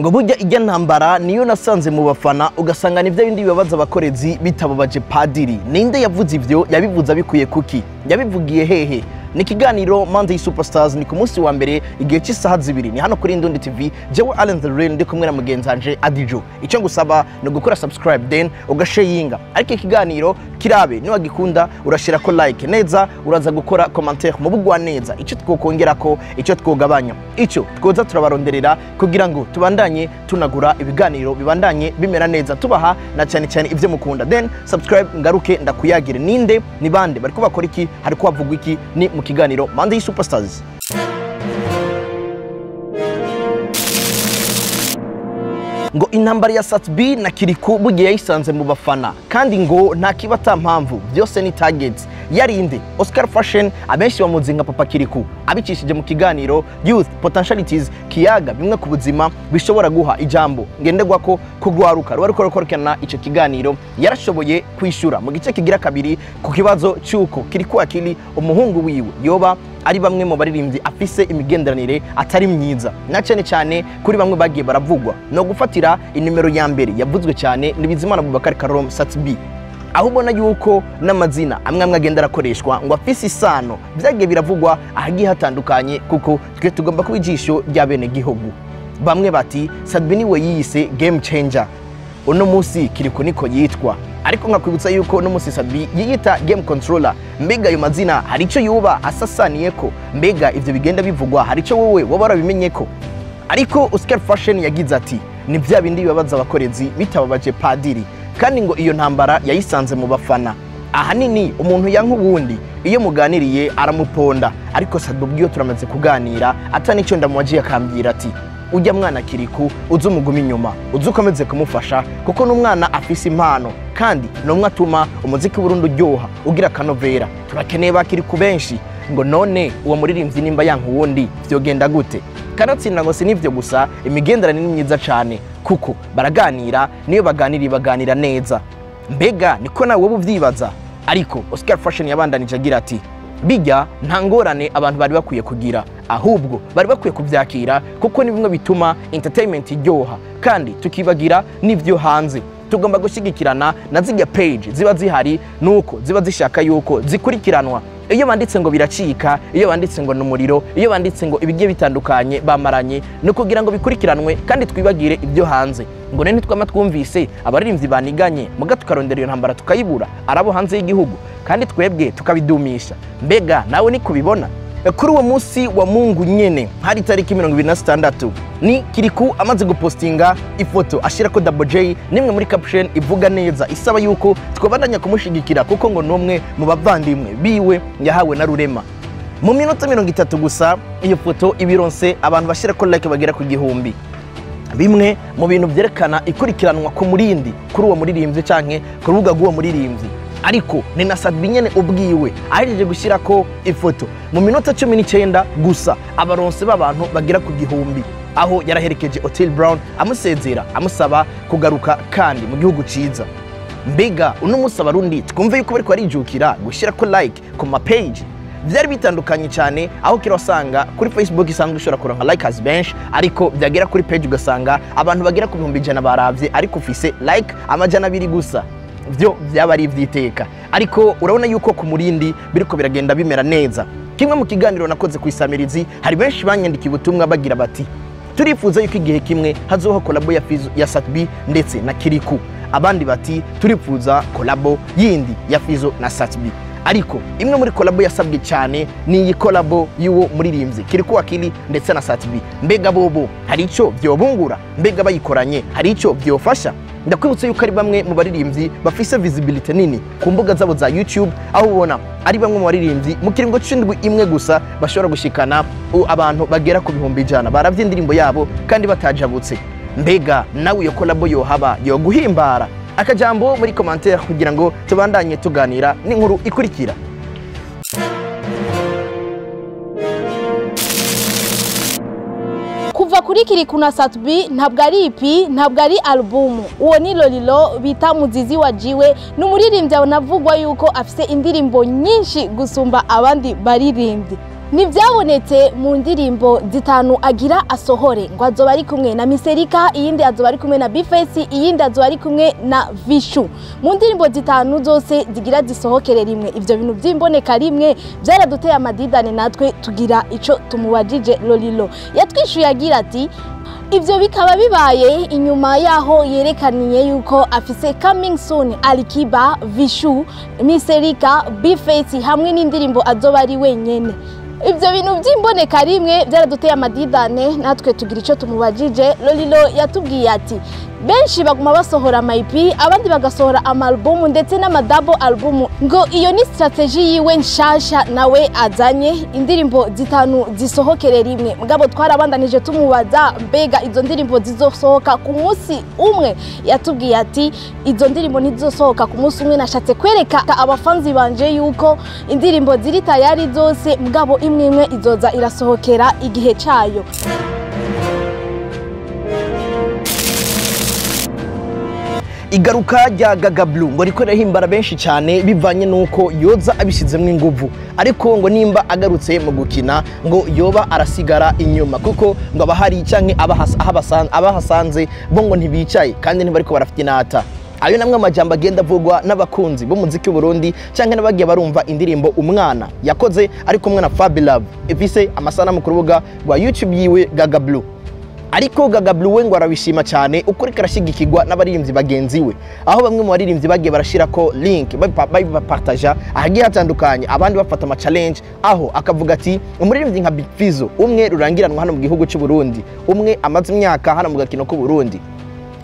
Ngo burya ijya ntambara niyo nasanze mu bafana, ugasanga nivyo bindi bibabaza abakorezi bitababaje padiri. Ninde yavuze ivyo? Yabivuze abikuye kuki? Yabivugiye hehe? Ni ikiganiro Monday Superstars, ni ku munsi wa mbere igihe cy'isaha 2, ni hano kuri Indundi TV. Jewe Allen the Real ndi kumwe na mugenzi wanje Adijo. Icyo ngusaba ni ugukora subscribe then ugasharinga, ariko ikiganiro kirabe niwagikunda urashira ko like neza, uraza gukora commentaire mu bugwa neza, icyo twokongera ko, icyo twogabanya, icyo twoza turabaronderera kugira ngo tubandanye tunagura ibiganiro bibandanye bimera neza, tubaha na cyane cyane ibyo mukunda. Then subscribe, ngaruke ndakuyagire. Ninde ni bande bariko bakora iki, hariko havugwa iki? Ni mu kiganiro Monday Superstars. Ngo intambara ya Sat-B na Kirikou bugiye yayisanze mu bafana, kandi ngo nta kiba ata mpamvu, byose ni target. Yarinde Oscar Fashion, abenshi bamuzi nka Papa Kirikou, abicishije mu kiganiro Youth Potentialities kiyaga bimwe ku buzima bishobora guha ijambo ngenderwa ko kugwaruka ruba ruko rukorokana. Ico kiganiro yarashoboye kwishura mu gice kigira kabiri ku kibazo cy'uko Kirikou akili umuhungu wiwe yoba ari bamwe mu baririmbyi afise imigenderanire atari myiza, na cyane cyane kuri bamwe bagiye baravugwa no gufatira inimero ya mbere yavuzwe cyane ni Bizimana Abubakar Karom Sat-B, aho ubona yuko n'amazina amwe amwe agenda arakoreshwa ngo afise isano, byagiye biravugwa ahagiye hatandukanye, kuko twe tugomba kuba ijisho rya bene gihugu. Bamwe bati Sat-B niwe yiyise game changer, uno munsi Kirikou niko yitwa, ariko nkakwibutsa yuko uno munsi Sat-B yiyita game controller. Mbega ayo mazina hari icyo yuba asasaniye ko? Mbega ivyo bigenda bivugwa hari icyo wowe waba warabimenye ko? Ariko Oscar Fashion yagize ati ni bya bindi bibabaza abakorezi bitababaje padiri, kandi ngo iyo ntambara yayisanze mu bafana. Ahanini umuntu yanka uwundi iyo muganiriye aramuponda, ariko Sat-B ubwiyo turamaze kuganira atani icyo ndamuwajiye akambwira ati ujya mwana Kirikou uze umuguma inyuma, uze ukomeze kumufasha kuko n'umwana afise impano, kandi n'umwe atuma umuziki w'Uburundi uryoha ugira akanovera. Turakeneye ba Kirikou benshi. Ngo none uwo muririmbyi nimba yanka uwundi vyogenda gute? Kanatsinda ngo si nivyo gusa, imigenderanire ni myiza cane kuko baraganira, niyo baganiriye baganira neza. Mbega niko nawe wowe uvyibaza? Ariko Oscar Fashion yabandanije agira ati bijya nta ngorane abantu bari bakwiye kugira, ahubwo bari bakwiye kuvyakira kuko ni bimwe bituma entertainment iryoha, kandi tukibagira n'ivyo hanze. Tugomba gushyigikirana na zirya page ziba zihari nuko ziba zishaka yuko zikurikiranwa. Iyo banditse ngo biracika, iyo banditse ngo numuriro, iyo banditse ngo ibigiye bitandukanye bamaranye, no kugira ngo bikurikiranwe kandi twibagire ibyo hanze. Ngo nene twama twumvise abaririmbyi baniganye muga tukarondera iyo ntambara tukayibura arabo hanze y'igihugu, kandi twebwe tukabidumisha. Mbega nawe ni kubibona? Kuri uwo munsi wa Mungu nyene hari tariki 26 ni Kirikou amaze gupostinga ifoto ashira ko Double J nimwe muri caption ivuga neza isaba yuko twabandanya kumushigikira kuko ngo numwe mu bavandimwe biwe yahawe na Rurema. Mu minota 30 gusa iyo foto ibironse abantu bashira ko like bagera ku 1000. Bimwe mu bintu byerekana ikurikiranwa ku murindi kuri uwo muririmbyi canke ku rubuga rw'uwo muririmbyi. Ariko ni na Sat-B nyene ubwiwe ahejeje gushyira ko ifoto mu minota 19 gusa abaronse b'abantu bagera ku 1000, aho yaraherekeje Otile Brown amusezera amusaba kugaruka kandi mu gihugu ciza. Mbega uno munsi abarundi twumve yuko bariko barijukira gushyira ko like ku ma page. Byari bitandukanye cyane aho kirasanga kuri Facebook isanzwe ushobora kuronka likers benshi, ariko byagera kuri page ugasanga abantu bagera ku 100,000 baravye ariko ufise like 200 gusa. Byo byaba ari ivyiteka, ariko urabona yuko ku murindi biriko biragenda bimera neza. Kimwe mu kiganiro nakoze ku Isamirizi hari benshi banyandikiye ubutumwa bagira bati turifuza yuko igihe kimwe hazoho collabo ya Fizzo ya Sat-B ndetse na Kirikou, abandi bati turifuza collabo yindi ya Fizzo na Sat-B. Ariko imwe muri collabo yasabwe cyane ni iyi collabo y'uwo muririmbyi Kirikou Akili ndetse na Sat-B. Mbega bobo hari ico vyobungura? Mbega bayikoranye hari ico vyofasha? Ndakwibutsa yuko ari bamwe mu baririmbyi bafise visibility nini ku mbuga zabo za YouTube, aho ubona ari bamwe mu baririmbyi mu kiringo c'indwi imwe gusa bashobora gushikana abantu bagera ku 100,000 baravye indirimbo yabo kandi batajabutse. Mbega nawe iyo collabo yohaba yo guhimbara? Akajambo muri commentaire kugira ngo tubandanye tuganira n'inkuru ikurikira. Kuva kuri Kirikou na Sat-B ntabwo ari EP, ntabwo ari album. Uwo ni Lolilo bita Muzizi wa Jiwe, n'umuririmbyi anavugwa yuko afise indirimbo nyinshi gusumba abandi baririmbyi. Ntibyabonetse mu ndirimbo zitanu agira asohore, ngo azoba ari kumwe na Miserika, iyindi azoba ari kumwe na Bface, iyindi azoba ari kumwe na Vishu. Mu ndirimbo zitanu zose zigira zisohokere rimwe. Ivyo bintu by'imboneka rimwe byaraduteye amadidane, natwe tugira ico tumubajije Lolilo. Yatwishuye agira ati ivyo bikaba bibaye inyuma yaho yerekaniye yuko afise coming soon Alikiba, Vishu, Miserika, Bface hamwe n'indirimbo azoba ari wenyene. Ivyo bintu by'imboneka rimwe byaraduteye amadidane, natwe tugira ico tumubajije Lolilo. Yatubwiye ati benshi baguma basohora ama EP, abandi bagasohora ama album ndetse n'ama double album, ngo iyo ni strategy yiwe nshasha nawe azanye, indirimbo zitanu zisohokere rimwe. Mugabo twarabandanije tumubaza mbega izo ndirimbo zizosohoka ku munsi umwe? Yatubwiye ati izo ndirimbo ntizizosohoka ku munsi umwe, nashatse kwereka abafanzi banje yuko indirimbo ziri tayari zose, mugabo imwe imwe izoza irasohokera igihe cayo. Igaruka rya Gaga Blue ngo riko rirahimbara benshi cyane bivanye nuko yoza abishizemwo inguvu, ariko ngo nimba agarutse mu gukina ngo yoba arasigara inyuma, kuko ngo abahari canke abahasanze bo ngo ntibicaye kandi ntibariko barafite inata. Ayo namwe amajambo agenda avugwa n'abakunzi b'umuziki w'u Burundi canke n'abagiye barumva indirimbo Umwana yakoze ari kumwe na Fabilove, ifise amasanamu ku rubuga rwa YouTube yiwe Gaga Blue. Ariko Gaga Blue we ngo arabishima cyane uko ariko arashyigikirwa n'abaririmbyi bagenzi we, aho bamwe mu baririmbyi bagiye barashirako link babipartaja ahagiye hatandukanye, abandi bafata ama challenge, aho akavuga ati umuririmbyi nka Big Fizzo umwe rurangiranwa hano mu gihugu cy'u Burundi, umwe amaze imyaka hano mu gakino k'u Burundi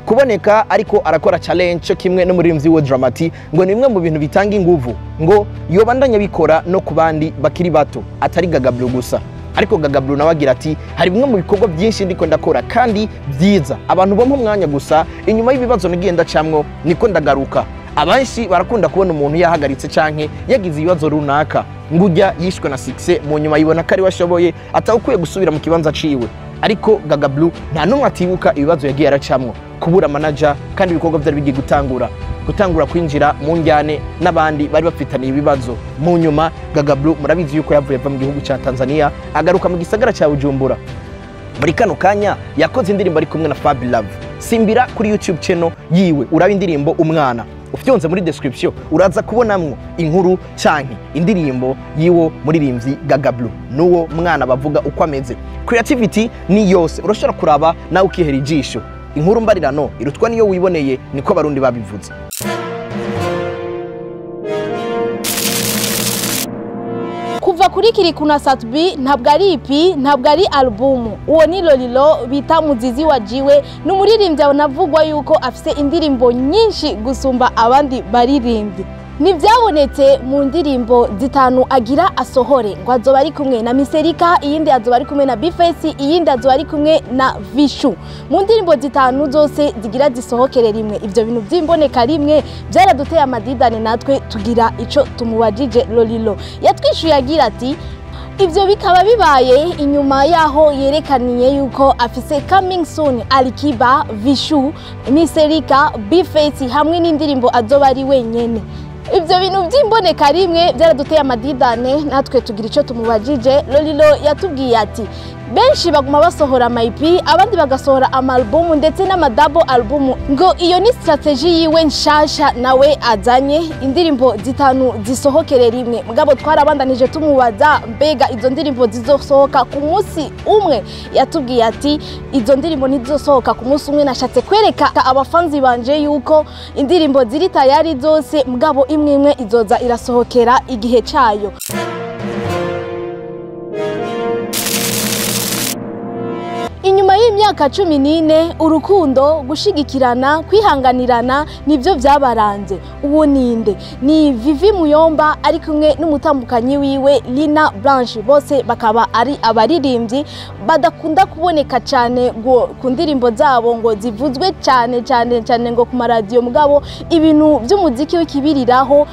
kuboneka ariko arakora challenge cyo kimwe n'umuririmbyi we Dramati, ngo ni bimwe mu bintu bitanga inguvu, ngo yobandanya bikora no ku bandi bakiri bato atari Gaga Blue gusa. Ariko Gaga Blue nawe agira ati hari bimwe mu bikorwa byinshi ndiko ndakora kandi byiza, abantu bompa umwanya gusa, inyuma y'ibibazo nagiye ndacamwo niko ndagaruka. Abenshi barakunda kubona umuntu yahagaritse canke yagize ibibazo runaka, ngujya yishwe na success mu nyuma yibona ko ari washoboye atawukwiye gusubira mu kibanza ciwe. Ariko Gaga Blue nta numwe atibuka ibibazo yagiye aracamwo, kubura manager kandi ibikorwa byari bigiye gutangura kwinjira mu njyane n'abandi bari bafitaniye ibibazo. Mu nyuma Gaga Blue murabizi yuko yavuye ava mu gihugu cya Tanzania agaruka mu gisagara cya Bujumbura. Muri kano kanya yakoze indirimbo ari kumwe na Fabilove. Simbira kuri YouTube channel yiwe uraba indirimbo Umwana, ufyonze muri description uraza kubonamwo inkuru canke indirimbo yiwo muririmbyi Gaga Blue nuwo mwana bavuga uko ameze. Creativity ni yose, urashobora kuraba nawe ukihera ijisho. Inkuru mbarirano irutwa niyo wiboneye, niko abarundi babivuze. Kuva kuri Kirikou na Sat-B ntabwo ari EP, ntabwo ari album, uwo ni Lolilo bita Muzizi wa Jiwe, ni umuririmbyi anavugwa yuko afise indirimbo nyinshi gusumba abandi baririmbyi. Ntibyabonetse mu ndirimbo zitanu agira asohore, ngo azoba ari kumwe na Miserika, iyindi azoba ari kumwe na Bface, iyindi azoba ari kumwe na Vishu. Mu ndirimbo zitanu zose zigira zisohokere rimwe. Ivyo bintu by'imboneka rimwe byaraduteye amadidane, natwe tugira ico tumubajije Lolilo. Yatwishuye agira ati ivyo bikaba bibaye inyuma yaho yerekaniye yuko afise coming soon Alikiba, Vishu, Miserika, Bface hamwe n'indirimbo azoba ari wenyene. Ivyo bintu by'imboneka rimwe byaraduteye amadidane, natwe tugira ico tumubajije Lolilo. Yatubwiye ati benshi baguma basohora ama EP, abandi bagasohora ama album ndetse n'ama double album, ngo iyo ni strategy yiwe nshasha nawe azanye, indirimbo zitanu zisohokere rimwe. Mugabo twarabandanije tumubaza mbega izo ndirimbo zizosohoka ku munsi umwe? Yatubwiye ati izo ndirimbo ntizizosohoka ku munsi umwe, nashatse kwereka abafanzi banje yuko indirimbo ziri tayari zose, mugabo imwe imwe izoza irasohokera igihe cayo. Inyuma y'imyaka 14 urukundo, gushigikirana, kwihanganirana nivyo vyabaranze. Uwo ninde? Ni Vivi Muyomba ari kumwe n'umutambukanyi wiwe Lina Blanche, bose bakaba ari abaririmbyi badakunda kuboneka cyane ngo ku ndirimbo zabo ngo zivuzwe cyane cyane cyane ngo ku maradiyo, mugabo ibintu by'umuziki w'ikibiriraho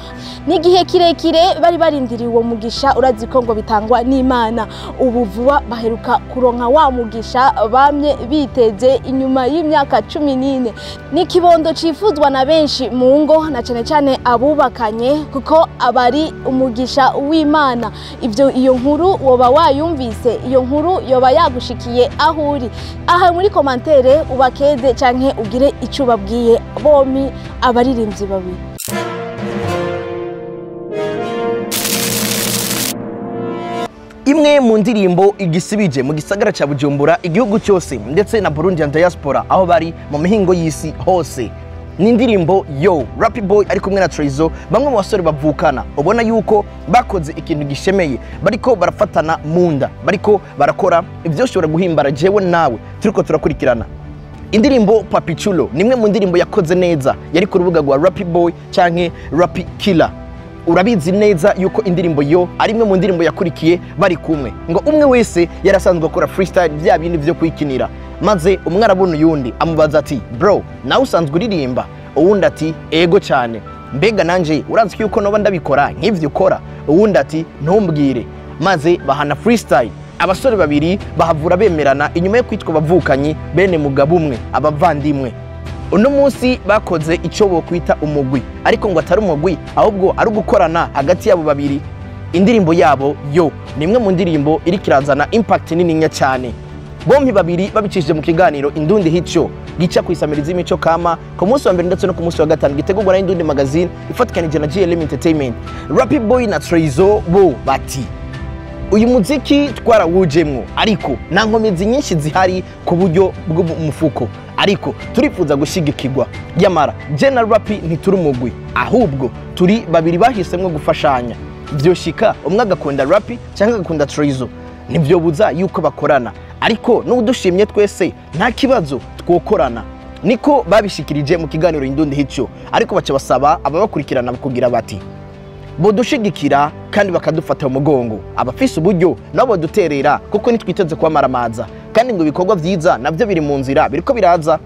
Ni igihe kirekire bari barindiriye uwo mugisha, urazi ko ngo bitangwa n'Imana. Ubu vuba baheruka kuronka wa mugisha bamye biteze inyuma y'imyaka 14. Ni kibondo cifuzwa na benshi mu ngo, na cane cane abubakanye, kuko abari umugisha w'Imana. Ivyo iyo nkuru woba wayumvise, iyo nkuru yoba yagushikiye aho uri. Aha muri commentaire ubakeze canke ugire ico ubabwiye bomi abaririmbyi babiri. Imwe mu ndirimbo igisibije mu gisagara ca Bujumbura, igihugu cyose ndetse na Burundian diaspora aho bari mu mihingo y'isi hose, ni indirimbo yo Rappy Boy ari kumwe na Trezo, bamwe mu basore bavukana. Ubona yuko bakoze ikintu gishemeye, bariko barafatana munda, bariko barakora ivyo guhimbara jewe nawe turiko turakurikirana. Indirimbo Papichulo ni imwe mu ndirimbo yakoze neza, yari ku rubuga rwa Rappy Boy canke Rappy Killer. Urabizi neza yuko indirimbo yo ari imwe mu ndirimbo yakurikiye bari kumwe, ngo umwe wese yarasanzwe akora freestyle bya bindi vyo kwikinira, maze umwe arabona uyundi amubaza ati bro, nawe usanzwe uririmba? Uwundi ati ego cyane, mbega nanje urazi yuko noba ndabikora nk'ivyo ukora? Uwundi ati ntumbwire. Maze bahana freestyle. Abasore babiri bahavura bemerana inyuma yo kwitwa bavukanyi bene mugabo umwe, abavandimwe. Uno munsi bakoze icyo bokwita umugwi, ariko ngo atari umugwi ahubwo ari ugukorana hagati yabo babiri. Indirimbo yabo yo ni imwe mu ndirimbo iri kirazana impact nininya cyane. Bompi babiri babicishije mu kiganiro Indundi Hit Show gica kwisamiriza imico kama ku munsi wa mbere ndetse no ku munsi wa gatanu, gitegurwa na Indundi Magazine ifatikanije na GLM Entertainment. Rappy Boy na Trezo bo bati uyu muziki twarawujemwo, ariko nta nkomezi nyinshi zihari ku buryo bw'umufuko, ariko turifuza gushigikirwa. Yamara je na Rappy ntituri umugwi, ahubwo turi babiri bahisemwo gufashanya. Vyoshika umwe agakunda Rappy cyangwa agakunda Trezo, ntivyobuza yuko bakorana, ariko n'udushimye twese nta kibazo twokorana. Niko babishikirije mu kiganiro Indundi Hit Show, ariko baca basaba ababakurikirana kugira bati bodushigikira kandi bakadufata mu mugongo, abafise uburyo nabo boduterera kuko nitwiteze kwamaramaza, kandi ngo ibikorwa vyiza navyo biri mu nzira biriko biraza.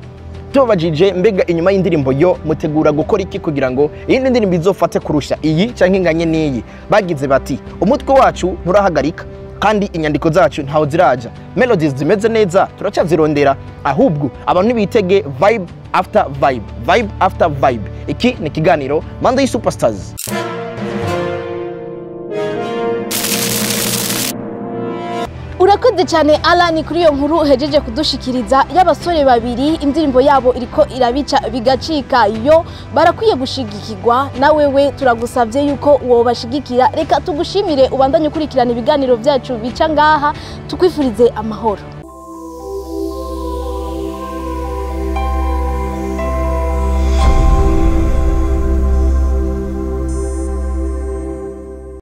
Tubabajije mbega inyuma y'indirimbo yo mutegura gukora iki kugira ngo iyindi ndirimbo izofate kurusha iyi canke inganye n'iyi, bagize bati umutwe wacu nturahagarika kandi inyandiko zacu ntaho ziraja, melodies zimeze neza turacyazirondera, ahubwo abantu bitege vibe after vibe, vibe after vibe. Iki ni kiganiro Monday Superstars. Urakoze cyane Alan kuri iyo nkuru uhejeje kudushikiriza y'abasore babiri, indirimbo yabo iriko irabica bigacika, yo barakwiye gushigikirwa. Na wewe turagusavye yuko wobashigikira. Reka tugushimire ubandanye ukurikirana ibiganiro byacu bica ngaha, tukwifurize amahoro.